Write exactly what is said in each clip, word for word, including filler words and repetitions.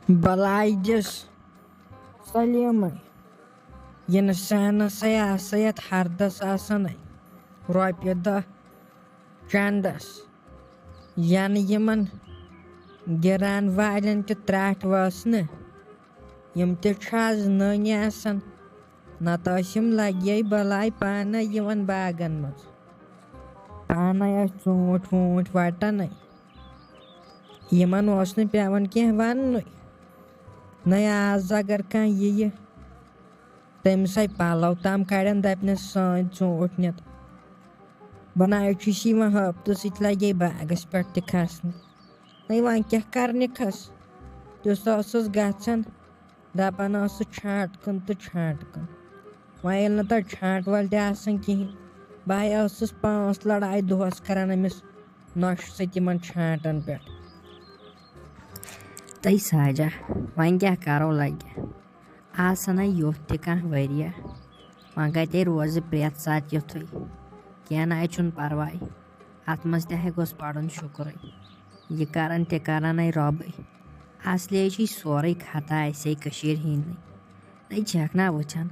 بلاے دِس سلیمے، اِنسانسے آسے یتھ ہردس آسنے رۄپیہِ دہ چندس، ینہٕ یِمن گِران والٮ۪ن تہِ ترٛٹھ وٲژ نہٕ۔ یِم تہِ چھِ از نٔنۍ آسان، نتہٕ ٲسۍ یِم لگے بلاے پانے یِوان باغن منٛز۔ پانے ٲسۍ ژوٗنٛٹھۍ ووٗنٛٹھۍ وٹان۔ یِمن اوس نہٕ پٮ۪وان کینٛہہ وننُے۔ نَے آز اگر کانٛہہ یِیہِ، تٔمِس آے پلو تام کڑن، دپنس سٲنۍ ژوٗنٛٹھۍ نِتھ۔ بناوِ چھُس یِوان ہفتہٕ سۭتۍ لگے باغس پٮ۪ٹھ تہِ کھسنہِ۔ نَے وۄنۍ کیٛاہ کرنہِ کھس؟ تیُتھ اوسُس گژھان، دپان اوسُس چھانٛٹہٕ کُن تہٕ چھانٛٹہٕ کُن۔ وۄنۍ ییٚلہِ نہٕ تتہِ چھانٛٹہٕ وٲلۍ تہِ آسان کِہیٖنۍ، بہٕ ہاے ٲسٕس پانٛژھ لڑایہِ دۄہس کران أمِس نۄشہِ سۭتۍ یِمن چھانٛٹن پٮ۪ٹھ۔ تہٕ ساجہ، وۄنۍ کیٛاہ کرو لگہِ؟ آسان ہے یُتھ تہِ کانٛہہ ؤریہ، وۄنۍ کتے روزِ پرٛٮ۪تھ ساتہٕ یُتھُے؟ کینٛہہ نہ ہے چھُنہٕ پرواے، اتھ منٛز تہِ ہے گوٚژھ پرُن شُکرُے۔ یہِ کران تہِ کران ہے رۄبٕے۔ اصلی چھُے سورُے خطا اسے کٔشیٖرِ ہِنٛدنٕے۔ نَے چھَکھ نا وٕچھان،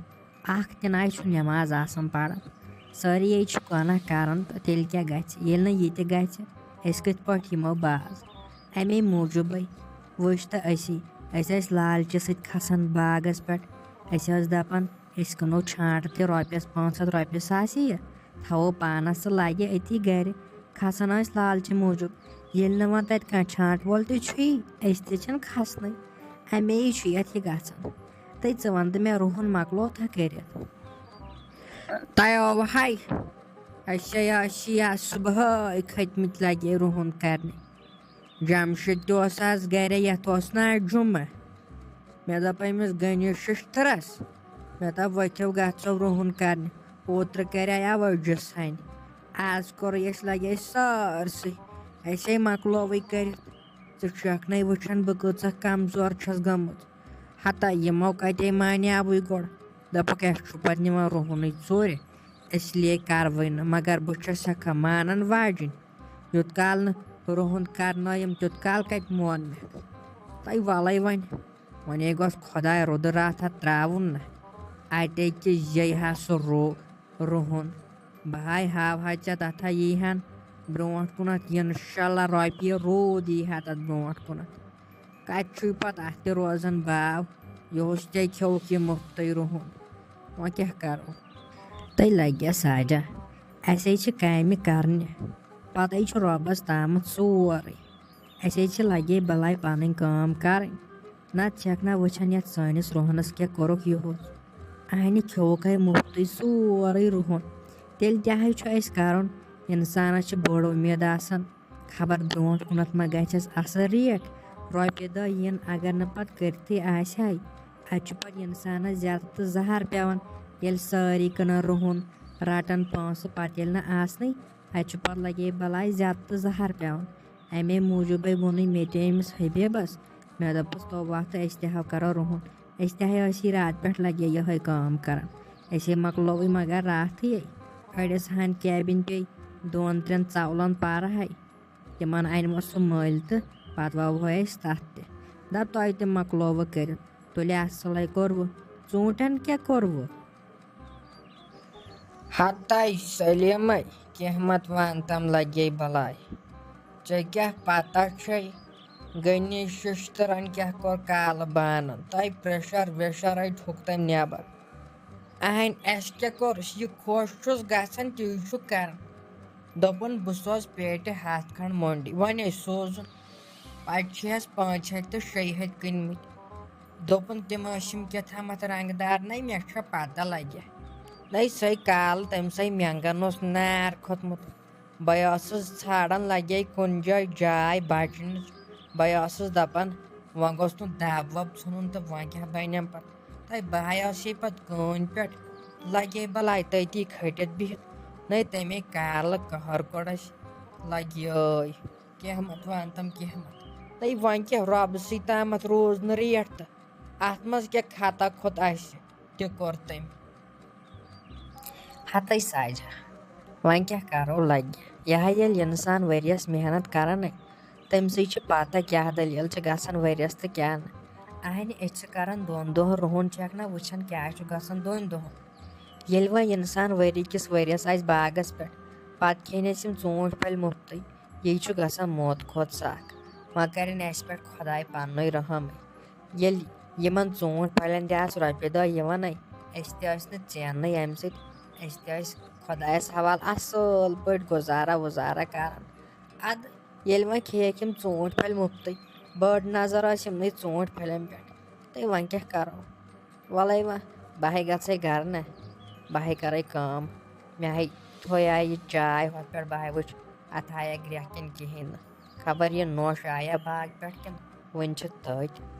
اکھ تہِ نَے چھُ نٮ۪ماز آسان پَران۔ سٲری یے چھِ گۄناہ کَران، تہٕ تیٚلہِ کیٛاہ گژھِ؟ ییٚلہِ نہٕ یہِ تہِ گژھِ، أسۍ کِتھ پٲٹھۍ یِمو باز؟ اَمے موٗجوٗبٕے وٕچھ تہٕ أسی، أسۍ ٲسۍ لالچہِ سۭتۍ کھسان باغس پٮ۪ٹھ۔ أسۍ ٲسۍ دَپان، أسۍ کٕنو چھانٛٹہٕ تہِ رۄپیَس پانٛژھ ہَتھ رۄپیَس آسہِ یہِ، تھاوو پانَس تہٕ لَگہِ أتی گَرِ۔ کھسان ٲسۍ لالچہِ موٗجوٗب۔ ییٚلہِ نہٕ وۄنۍ تَتہِ کانٛہہ چھانٛٹہٕ وول تہِ چھُے، أسۍ تہِ چھِنہٕ کھسنٕے۔ اَمے چھُ یَتھ یہِ گژھان۔ تہٕ ژٕ وَن تہٕ مےٚ، رُہُن مۄکلوتھا کٔرِتھ؟ تۄہہِ آوٕ ہاے، أسۍ ہے ٲسۍ یا صُبحٲے کھٔتمٕتۍ لَگے رُہُن کَرنہِ۔ جمشید تہِ اوس آز گَرے، یَتھ اوس نہٕ آز جُمعہ۔ مےٚ دوٚپ أمِس غنی شِشتٕرَس، مےٚ دوٚپ ؤتھِو گژھو رُہُن کَرنہِ۔ اوترٕ کَریٛاو أجِس ہَنہِ، آز کوٚرُے اَسہِ لَگے سٲرسٕے، اَسے مۄکلووٕے کٔرِتھ۔ ژٕ چھَکھ نَے وٕچھان بہٕ کۭژاہ کمزور چھَس گٔمٕژ۔ ہتا یِمو کَتے مانیٛاوٕے گۄڈٕ، دوٚپُکھ اَسہِ چھُ پَتہٕ نِوان رُہُنٕے ژوٗرِ، اس لیے کَروٕے نہٕ، مگر بہٕ چھَس سٮ۪ٹھاہ مانَن واجِنۍ۔ یوٚت کال نہٕ رُہُن کَرنٲیِم، تیوٚت کال کَتہِ مون مےٚ؟ تَے وَلَے وۄنۍ، وۄنۍ گوٚژھ خۄداے رُدٕ راتھا ترٛاوُن نہ۔ اَتے تہِ ییہِ ہا سُہ رو-، رُہُن۔ بہٕ ہاے ہاوہا ژےٚ تَتھ ہا یی ہَن برٛونٛٹھ کُنَتھ، اِنشاء اللہ رۄپیہِ روٗد یی ہا تَتھ برٛونٛٹھ کُنَتھ۔ کَتہِ چھُے پَتہٕ اَتھ تہِ روزان باو؟ یِہُس ژےٚ کھیوٚوُکھ یہِ مُفتٕے رُہُن۔ وۄنۍ کیٛاہ کَرو؟ تہٕ لَگہِ ساجہ، اَسے چھِ کامہِ کَرنہِ، پَتَے چھُ رۄبَس تامَتھ سورُے۔ اَسے چھِ لَگے بَلاے پَنٕنۍ کٲم کَرٕنۍ۔ نَتہٕ چھَکھ نہ وٕچھان یَتھ سٲنِس رُہنَس کیٛاہ کوٚرُکھ یِہُس۔ اَہنہِ کھیوٚوُکھ ہے مُفتٕے سورُے رُہُن۔ تیٚلہِ تہِ ہے چھُ اَسہِ کَرُن۔ اِنسانَس چھِ بٔڑ اُمید آسان، خبر برٛونٛٹھ کُنَتھ ما گژھٮ۪س اَصٕل ریٹ۔ رۄپیہِ دَہ یِن، اگر نہٕ پَتہٕ کٔرتھٕے آسہِ ہے۔ اَتہِ چھُ پَتہٕ اِنسانَس زیادٕ تہٕ زَہر پٮ۪وان، ییٚلہِ سٲری کٕنان رُہُن، رَٹان پونٛسہٕ، پَتہٕ ییٚلہِ نہٕ آسنٕے، اَتہِ چھُ پَتہٕ لَگے بَلاے زیادٕ تہٕ زَہر پٮ۪وان۔ اَمے موٗجوٗبَے ووٚنُے مےٚ تہِ أمِس حبیبَس۔ مےٚ دوٚپُس، تو وۄتھ تہٕ أسۍ تہِ ہاو کَرو رُہُن۔ أسۍ تہِ ہے ٲسی راتہٕ پٮ۪ٹھ لَگے یِہوٚے کٲم کَران۔ أسے مۄکلووٕے مگر راتھٕے۔ أڑِس ہَن کیبِن پیٚیہِ دۄن ترٛٮ۪ن ژَولَن پَرٕ ہے۔ تِمَن اَنِمَس سُہ مٔلۍ تہٕ پَتہٕ وَوہو أسۍ تَتھ تہِ۔ دَپ تۄہہِ تہِ مۄکلووٕ کٔرِتھ۔ تُلہِ اَصٕلَے کوٚروٕ۔ ژوٗنٛٹھٮ۪ن کیٛاہ کوٚروٕ؟ ہتاے سلیمے، کینٛہہ مت وان تم لگے بلاے۔ ژےٚ کیٛاہ پتہ چھے، غنی ششترن کیٛاہ کوٚر کالہٕ بانن؟ تۄہہِ پریشر ویشر ہے ٹھُک تٔمۍ نٮ۪بر۔ اہنۍ، اسہِ کیٛاہ کوٚرُس؟ یہِ خۄش چھُس گژھان، تی چھُ کران۔ دوٚپُن، بہٕ سوزٕ پیٹہِ ہتھ کھنڈ مۄنڈی، وۄنۍ ہے سوزُن۔ اَتہِ چھِ اَسہِ پانٛژِ ہَتہِ تہٕ شیٚیہِ ہَتہِ کٕنمٕتۍ۔ دوٚپُن، تِم ٲسِم کیٛاہ تامَتھ رنٛگدار، نَے مےٚ چھا پَتہ لَگہِ۔ نَے سۄے کالہٕ تٔمۍ سٕے مٮ۪نٛگَن اوس نار کھوٚتمُت۔ بہٕ ٲسٕس ژھانٛڈان، لَگے کُنہِ جایہِ جاے بَچنٕچ۔ بہٕ ٲسٕس دَپان، وۄنۍ گوٚژھ نہٕ دَب وَب ژھٕنُن تہٕ وۄنۍ کیٛاہ بَنٮ۪م پَتہٕ۔ تَے بہٕ ہا ٲسٕے پَتہٕ کٲنۍ پٮ۪ٹھ، لَگے بَلاے تٔتی کھٔٹِتھ بِہِتھ۔ نَے تَمے کالہٕ قہر کوٚڑ اَسہِ، لَگیے۔ قیامت وانتم قیامت۔ تہٕ وۄنۍ کیٛاہ، رۄبہٕ سٕے تامَتھ روٗز نہٕ ریٹ تہٕ اَتھ منٛز کیٛاہ خطا کھوٚت اَسہِ، تہِ کوٚر تٔمۍ۔ ہَتَے ساجا، وۄنۍ کیٛاہ کَرو، لَگہِ۔ یہِ ہا ییٚلہِ اِنسان ؤریَس محنت کَران، تٔمۍ سٕے چھِ پَتہ کیٛاہ دٔلیٖل چھِ گژھان ؤریَس تہٕ کیٛاہ نہٕ۔ اَہنہِ، أسۍ چھِ کَران دۄن دۄہَن رُہُن چَک نہ، وٕچھان کیٛاہ چھُ گژھان دۄن دۄہَن۔ ییٚلہِ وۄنۍ اِنسان ؤری کِس ؤریَس آسہِ باغَس پٮ۪ٹھ، پَتہٕ کھیٚنۍ اَسہِ یِم ژوٗنٛٹھۍ پھٔلۍ مُفتٕے۔ یہِ چھُ گژھان موت کھۄتہٕ سَکھ۔ وۄنۍ کَرن اَسہِ پٮ۪ٹھ خۄداے پَننُے رحم۔ ییٚلہِ یِمَن ژوٗنٛٹھۍ پھلٮ۪ن تہِ آسہٕ رۄپیہِ دَہ یِوانٕے، أسۍ تہِ ٲسۍ نہٕ ژیننٕے اَمہِ سۭتۍ۔ أسۍ تہِ ٲسۍ خۄدایَس حوالہٕ اَصٕل پٲٹھۍ گُزارا وُزارا کَران۔ اَدٕ ییٚلہِ وۄنۍ کھیٚیَکھ یِم ژوٗنٛٹھۍ پھلۍ مُفتٕے، بٔڑ نظر ٲس یِمنٕے ژوٗنٛٹھۍ پھلٮ۪ن پٮ۪ٹھ۔ تہٕ وۄنۍ کیٛاہ کَرو؟ وَلَے وۄنۍ، بہٕ ہے گژھَے گَرٕ نہ، بہٕ ہے کَرَے کٲم۔ مےٚ ہے تھویا یہِ چاے ہۄتھ پٮ۪ٹھ، بہٕ ہے وٕچھ اَتھ آیا گرٛٮ۪کھ کِنہٕ کِہیٖنۍ نہٕ۔ خبر یہِ نوٚش آیا باغ پٮ۪ٹھ کِنہٕ وٕنہِ چھِ تٔتۍ۔